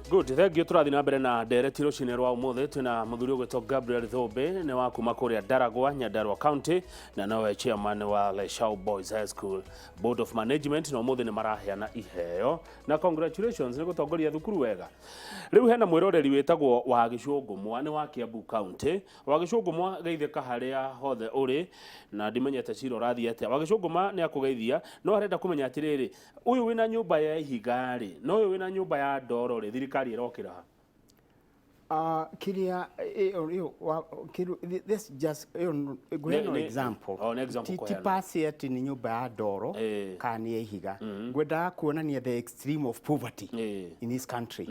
Good, thank you. Tũrathiĩ na mbere na ndereti rũcinĩ rwa ũmũthĩ. Twĩna mũthuri ũgwĩtwo Gabriel Thũmbĩ, nĩ wa kuma kũrĩa Ndaragwa, Nyandarua County, na nowe chairman wa Leshau Boys High School Board of Management, na ũmũthĩ nĩ maraheana iheo na congratulations nĩ gũtongoria thukuru wega. Rĩu hena mwĩroreri wĩtagwo wa Gĩcũngũmwa, nĩ wa Kiambu County. Wa Gĩcũngũmwa, geithĩka harĩa hothe ũrĩ, na ndimenyete cira ũrathiĩ atĩa. Wa Gĩcũngũma nĩ akũgeithia, no arenda kũmenya atĩrĩrĩ, ũyũ wĩna nyũmba ya ihiga rĩ, na ũyũ wĩna nyũmba ya ndoro rĩ, thirikari ĩrokĩra ha? Kĩrĩa ĩyo this just ĩyo ngũheana example. Oh, nĩ example Ti kũheana. per se atĩ nĩ nyũmba ya ndoro kana nĩ ya ihiga. Ngwendaga kuonania the extreme of poverty in this country.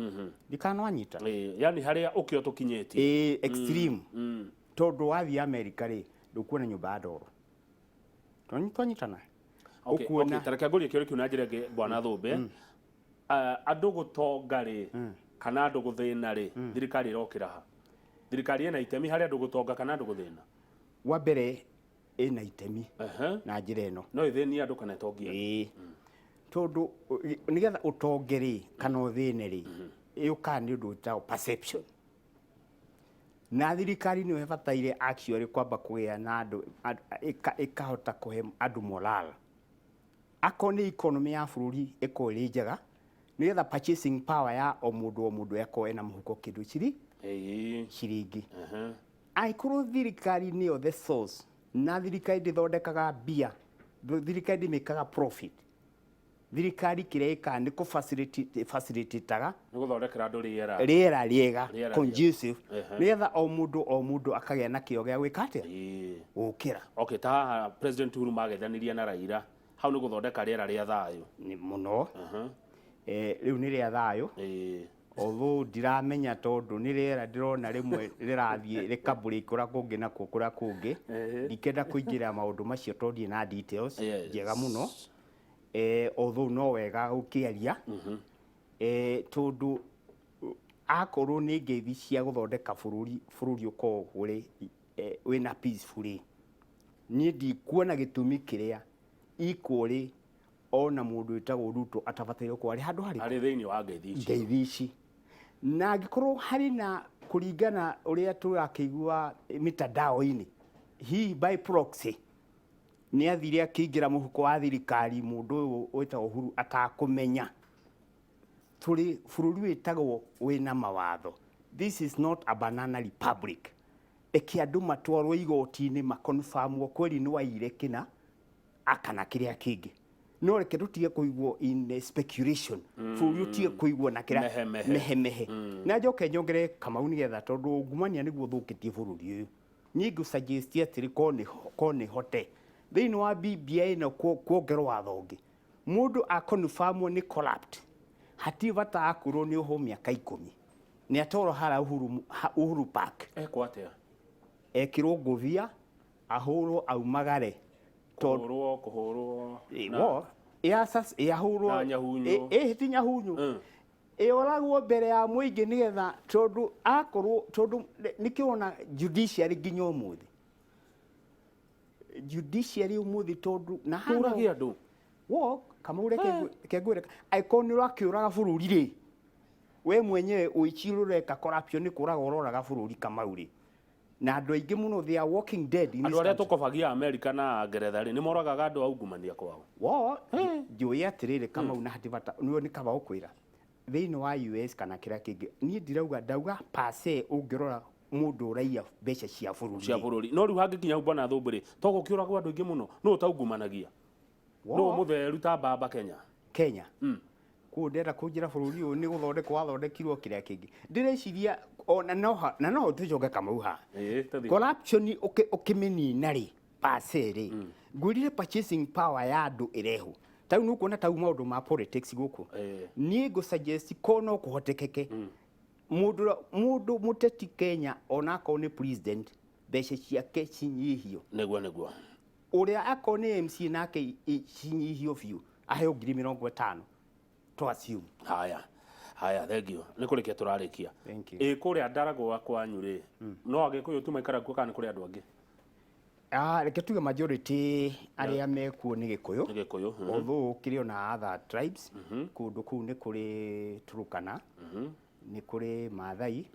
Ndikana wanyita. Yani harĩa ũkĩo tũkinyĩtie. Ĩĩ, extreme. Tondũ wathiĩ America rĩ, ndũkuona nyũmba ya ndoro. Twanyitana. Okay, Ũkuona okay, ta reke ngũrie kĩũria kĩu na njĩra ĩngĩ, bwana Thũmbĩ. Ah, andũ gũtonga rĩ kana andũ gũthĩna rĩ, thirikari ĩrokĩra ha? Thirikari ĩna itemi harĩ andũ gũtonga kana andũ gũthĩna? Wa mbere ĩna itemi na njĩra ĩno. No ĩthĩnie andũ kana ĩtongie andũ? Ĩĩ. Tondũ nĩgetha ũtonge rĩ kana ũthĩne rĩ, yũkaga nĩ ũndũ wĩtagwo perception. Na thirikari nĩyo ĩbataire actually kwamba kũgĩa na andũ, ĩkahota kũhe andũ morale. Akorwo nĩ economy ya bũrũri ĩkorwo ĩrĩ njega, nĩgetha purchasing power ya o mũndũ o mũndũ ĩkorwo ĩna mũhuko kĩndũ ciringi. Angĩkorwo thirikari nĩyo the source, na thirikari ndĩthondekaga mbia, thirikari ndĩmĩkaga profit, thirikari kĩrĩa ĩkaga nĩ kũ facilitate-aga Nĩ gũthondekera andũ rĩera. Rĩera rĩega. Rĩera rĩega. Conducive, nĩgetha o mũndũ o mũndũ akagĩa na kĩo gĩa gwĩka atĩa? Gũkĩra. Okay, ta haha President Uhuru magethanirie na Raila, hau nĩ gũthondeka rĩera rĩa thayũ. Nĩ mũno. Rĩu nĩ rĩa thayũ. Although ndiramenya, tondũ nĩ rĩera ndĩrona rĩmwe rĩrathiĩ rĩkambũrĩk kũrĩa kũngĩ nakuo kũrĩa kũngĩ. Ndikenda kũingĩra maũndũ macio tondũ ndirĩ na details njega mũno. Although no wega gũkĩaria, tondũ akorwo nĩ ngeithi cia gũthondeka bũrũri, bũrũri ũkorwo ũrĩ wĩna peaceful rĩ, niĩ ndikuona gĩtũmi kĩrĩa equally ona mũndũ wĩtagwo Ruto atabataire gũkorwo arĩ handũ harĩkũ. Arĩ thĩinĩ wa ngeithi icio. Ngeithi ici. Na angĩkorwo harĩ na kũringana ũrĩa tũrakĩigua mitandao-inĩ, hihi by proxy nĩ athire akĩingĩra mũhuko wa thirikari mũndũ ũyũ wĩtagwo Uhuru atakũmenya. Tũrĩ bũrũri wĩtagwo wĩna mawatho. This is not a banana republic. Reke andũ matwarwo igoti-inĩ maconfirmwo kweli nĩ waiyire kĩna akana kĩrĩa kĩngĩ. No reke tũtige kũigwo in speculation. Bũrũri ũtige kũigwo na kĩrĩa Mehe mehe. Mehe mehe. Na njoke nyongerere Kamau, nĩgetha tondũ ungumania nĩguo ũthũkĩtie bũrũri ũyũ. Niĩ ngũ suggest atĩrĩ, korwo nĩ hote thĩinĩ wa BBI ĩno kuongerwo watho ũngĩ, mũndũ aconfirmwo nĩ corrupt, hatirĩ bata wa kwĩrwo nĩ ohwo mĩaka 10, nĩ atwarwo harĩa Uhuru Park. Ekwo atĩa? Ekĩrwo ngũbia, ahũrwo, aumagare tondũ Kũhũrwo, kũhũrwo wo ĩahũrwo na nyahunyu. Ĩ ti nyahunyu. Ĩoragwo mbere ya mũingĩ, nĩgetha tondũ akorwo tondũ nĩkĩo wona judiciary nginya ũmũthĩ, judiciary ũmũthĩ, tondũ na haha Tũrage andũ. Wo Kamau, reke reke ngwĩre, angĩkorwo nĩ ũrakĩũraga bũrũri rĩ, we mwenyewe ũici ũreka corruption, nĩ kũraga ũroraga bũrũri, Kamau rĩ, na andũ aingĩ mũno, they are walking dead in Andũ this arĩa country. tũkobagia Amerika na Ngeretha rĩ, nĩ moragaga andũ aungumania kwao. Wo njũĩ atĩrĩrĩ, Kamau, na hatirĩ bata nĩwe nĩ kaba gũkwĩra thĩinĩ wa US kana kĩrĩa kĩngĩ, niĩ ndirauga, ndauga per se ũngĩrora mũndũ ũraiya mbeca cia bũrũri cia rĩ. Bũrũri. No rĩu hangĩkinya hau, bwana Thũmbĩ rĩ, to gũkĩũragwo andũ aingĩ mũno? Nũ ũtaungumanagia? Nũ mũtheru ta mbamba Kenya? Kenya kũu ndĩrenda kũnjĩra bũrũri ũyũ nĩ gũthondekwo wathondekirwo kĩrĩa kĩngĩ, ndĩreciria ona no na no tũcoke Kamau haha. Ĩĩ, tũthiĩ. Corruption ũkĩmĩnina rĩ, per se rĩ, ngwĩrire purchasing power ya andũ ĩrehwo ta rĩu nĩ ũkuona ta rĩu maũndũ ma politics gũkũ. Niĩ ngũ suggest ko no kũhotekeke mũndũ mũteti Kenya, ona akorwo nĩ president, mbeca ciake cinyihio. Nĩguo. Ũrĩa akorwo nĩ MCA nake cinyihio biũ, aheo 50,000 to assume. Haya haya, thank you, nĩ kũrĩkia tũrarĩkia. Thank you. Ĩ kũrĩa Ndaragwa kwanyu rĩ, no Agĩkũyũ tu maikara kuo kana nĩ kũrĩ andũ angĩ? Ah, reke tuge majority arĩa mekuo nĩ Gĩkũyũ. Nĩ Gĩkũyũ. Although kĩrĩ ona other tribes kũndũ kũu, nĩ kũrĩ Turukana. Nĩ kũrĩ Maathai,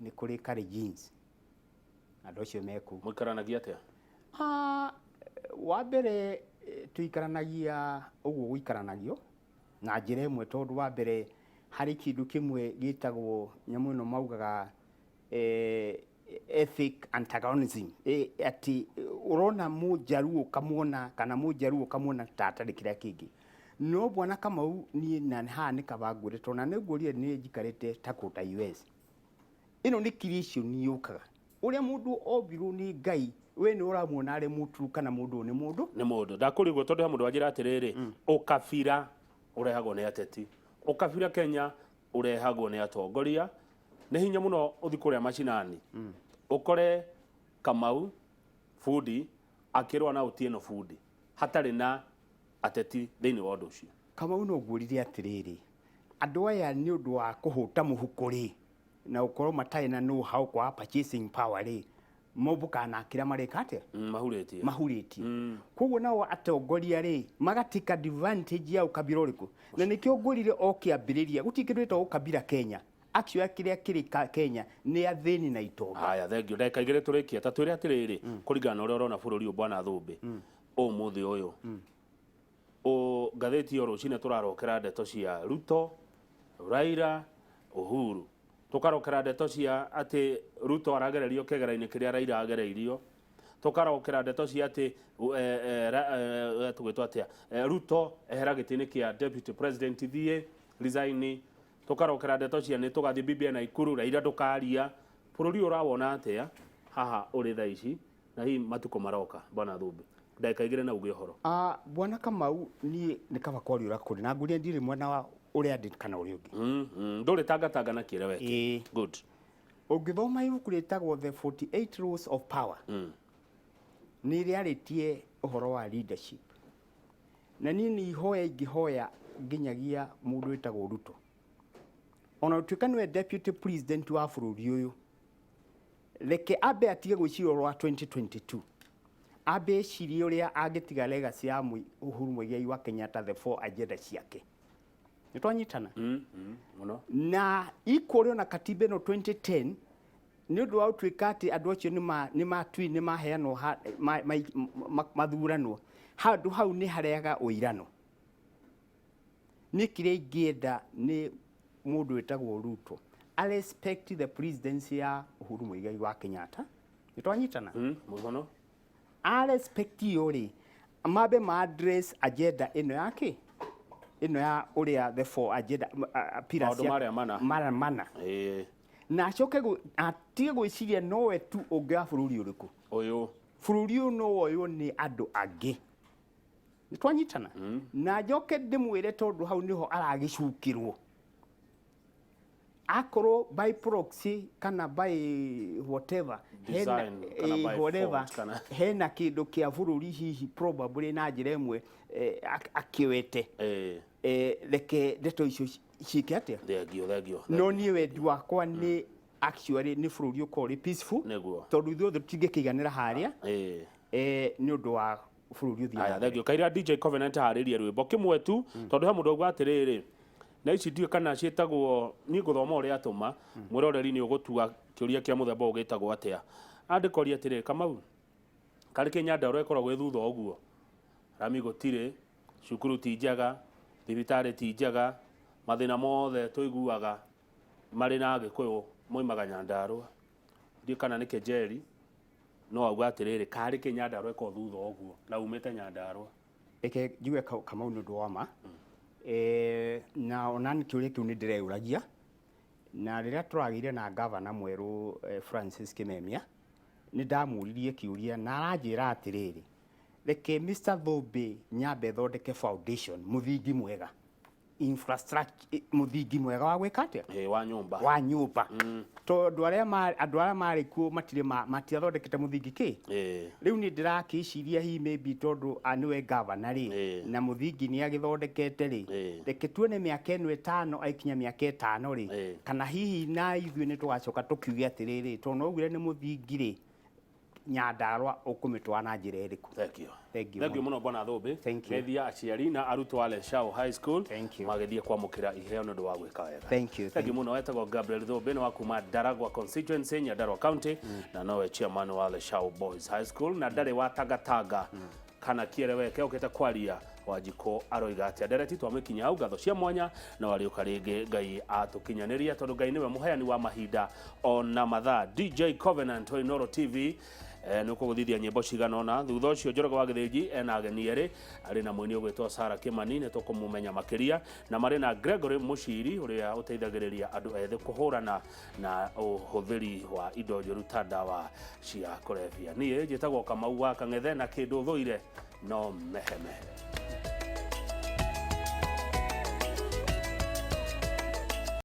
nĩ kũrĩ Kalenjins. Andũ acio me kũu. Mũikaranagia atĩa? Ah, wa mbere tũikaranagia ũguo gũikaranagio na njĩra ĩmwe, tondũ wa mbere harĩ kĩndũ kĩmwe gĩtagwo nyamũ ĩno maugaga ethic antagonism, atĩ ũrona Mũnjaruo ũkamuona kana Mũnjaruo ũkamuona ta atarĩ kĩrĩa kĩngĩ. No bwana Kamau, niĩ na haha nĩ kaba ngwĩre, tondũ na nĩ ngũrire nĩ njikarĩte ta kũta US. Ĩno nĩ creation yũkaga ũrĩa mũndũ ombirwo nĩ Ngai. We nĩ ũramuona arĩ mũturu kana mũndũ ũyũ nĩ mũndũ? Nĩ mũndũ ndakũria ũguo tondũ he mũndũ wanjĩra atĩrĩrĩ, ũkabira ũrehagwo nĩ ateti, ũkabira Kenya ũrehagwo nĩ atongoria. Nĩ hinya mũno ũthi kũrĩa macinani ũkore Kamau bundi akĩrũa na Otieno bundi hatarĩ na ateti thĩinĩ wa ũndũ ũcio. Kamau, no ngũrire atĩrĩrĩ, andũ aya nĩ ũndũ wa kũhũta mũhuko rĩ, na gũkorwo matarĩ na know how kwa purchasing power rĩ, mombũkaga na kĩrĩa mareka atĩa? Mahurĩtie. Mahurĩtie. Koguo nao atongoria rĩ, magatake advantage ya ũkabira ũrĩkũ, na nĩkĩo ngũrire o kĩambĩrĩria gũtirĩ kĩndũ gĩtagwo ũkabira Kenya. Actually kĩrĩa kĩrĩ Kenya nĩ athĩni na itonga. Haya, thengio. Ndagĩka 2 tũrĩkie, ta twĩre atĩrĩrĩ, kũringana na ũrĩa ũrona bũrũri ũyũ, bwana Thũmbĩ, ũmũthĩ ũyũ o ngathĩti o rũcinĩ tũrarokera ndeto cia Ruto, Raila, Uhuru, tũkarokera ndeto cia atĩ Ruto aragererio kĩgera-inĩ kĩrĩa Raila agereirio, tũkarokera ndeto cia atĩ tũgwĩtwo atĩa, Ruto ehera gĩtĩ-inĩ kĩa deputy president, thiĩ resign, tũkarokera ndeto cia nĩ tũgathiĩ BBI Naikuru, Raila ndũkaria. Bũrũri ũyũ ũrawona atĩa haha ũrĩ thaa ici na hihi matukũ maroka? Bwana Thũmbĩ, ndagĩka 2 na uge ũhoro. Ah, bwana Kamau, niĩ nĩ kaba kwaria ũrĩa kũrĩ, na ngũria ndirĩ mwena wa ũrĩa ndĩ kana ũrĩa ũngĩ. Ndũrĩ tangatanga na kĩeleweke. Ĩĩ. Good. Ũngĩthoma ibuku rĩtagwo The 48 Laws of Power, nĩ rĩarĩtie ũhoro wa leadership, na niĩ nĩ ihoya ingĩhoya nginyagia mũndũ wĩtagwo Ruto, ona gũtuĩka nĩwe deputy president wa bũrũri ũyũ, reke ambe atige gwĩciria ũhoro wa 2022, ambe ecirie ũrĩa angĩtiga legacy ya Uhuru Muigai wa Kenyatta, the four agenda ciake. Nĩ twanyitana? Mũno. Na equally ona katiba ĩno 2010, nĩ ũndũ wa gũtuĩka atĩ andũ acio nĩ matui nĩ maheanwo mathuranwo handũ hau nĩ harehaga ũirano. Niĩ kĩrĩa ingĩenda nĩ mũndũ wĩtagwo Ruto a respect the presidency ya Uhuru Muigai wa Kenyatta. Nĩ twanyitana? Mũno. A respect iyo rĩ, mambe ma address agenda ĩno yake, ĩno ya ũrĩa the four agenda pillars. Maũndũ marĩa mana. Marĩa mana. Na acoke atige gwĩciria nowe tu ũngĩoya bũrũri ũrĩkũ. Ũyũ. Bũrũri ũyũ no woywo nĩ andũ angĩ. Nĩ twanyitana? Na njoke ndĩmwĩre, tondũ hau nĩho aragĩcukĩrwo, akorwo by proxy kana by whatever design kana by whatever, fault hena kĩndũ kĩa bũrũri hihi probably na njĩra ĩmwe akĩwete, reke ndeto icio ciĩke atĩa? Thengio, thengio. No niĩ wendi wakwa nĩ actually nĩ bũrũri ũkorwo ũrĩ peaceful, tondũ ithuothe tũtingĩkĩiganĩra harĩa, nĩ ũndũ wa bũrũri ũthiĩ Aya. na mbere. Thengio. Kaira DJ Covenant harĩrie rwĩmbo kĩmwe tu, tondũ he mũndũ auga atĩrĩrĩ, na ici ndiũĩ kana ciĩtagwo, niĩ ngũthoma ũrĩa atũma, mwĩroreri nĩ ũgũtua kĩũria kĩa mũthemba ũyũ gĩtagwo atĩa. Andĩkoria atĩrĩrĩ, Kamau, karĩ kĩ Nyandarũa ĩkoragwo ĩ thutha ũguo? Rami gũtirĩ, cukuru ti njega, thibitarĩ ti njega, mathĩna mothe tũiguaga marĩ na Agĩkũyũ moimaga Nyandarũa. Ndiũĩ kana nĩ kejeli, no auga atĩrĩrĩ, karĩ kĩ Nyandarũa ĩkoragwo thutha ũguo na umĩte Nyandarũa? Reke njuge Kamau, nĩ ũndũ wa ma, na ona nĩ kĩũria kĩu nĩ ndĩreyũragia, na rĩrĩa tũragĩire na gavana mwerũ, Francis Kimemia, nĩ ndamũririe kĩũria na aranjĩra atĩrĩrĩ, "Reke Mr. Thũmbĩ nyambe thondeke foundation, mũthingi mwega, infrastructure, mũthingi mwega wa gwĩka atĩa?" Ĩ, wa nyũmba. Wa nyũmba, tondũ andũ arĩa marĩ kuo matirĩ matiathondekete mũthingi kĩ. Rĩu niĩ ndĩrakĩciria hihi maybe tondũ nĩwe gavana rĩ, na mũthingi nĩ agĩthondekete rĩ, reke tuone mĩaka ĩno 5, aikinya mĩaka 5 rĩ, kana hihi na ithuĩ nĩ tũgacoka tũkiuge atĩrĩrĩ, tondũ no ugire nĩ mũthingi rĩ. Nyandarua ũkũmĩtwara na njĩra ĩrĩkũ? Thank you. Thank you Thank you mũno. Mũno bwana Thũmbĩ. Thank you. Geithia aciari na arutwo a Leshau High School Thank you. magĩthiĩ kwamũkĩra iheo nĩ ũndũ wa gwĩka wega. Thank you. Thank you mũno. Etagwo Gabriel Thũmbĩ, nĩ wa kuma Ndaragwa constituency, Nyandarua County, na nowe chairman wa Leshau Boys High School, na ndarĩ wa tangatanga kana kiereweke okĩte kwaria. Wanjikũ aroiga atĩa? Ndereti twamĩkinya hau. Ngatho cia mwanya no arĩũka rĩngĩ Ngai atũkinyanĩria, tondũ Ngai nĩwe mũheani wa mahinda ona mathaa. DJ Covenant wa Inoro TV nĩ ũkũgũthithia nyĩmbo cigana ũna. Thutha ũcio Njoroge wa Gĩthĩnji ena ageni erĩ, arĩ na mũini ũgwĩtwo Sara Kĩmani, nĩ tũkũmũmenya makĩria, na marĩ na Gregory Mũciri ũrĩa ũteithagĩrĩria andũ ethĩ kũhũrana na ũhũthĩri wa indo njũru ta ndawa cia kũrebia. Niĩ njĩtagwo Kamau wa Kang'ethe, na kĩndũ thũire no mehemehe.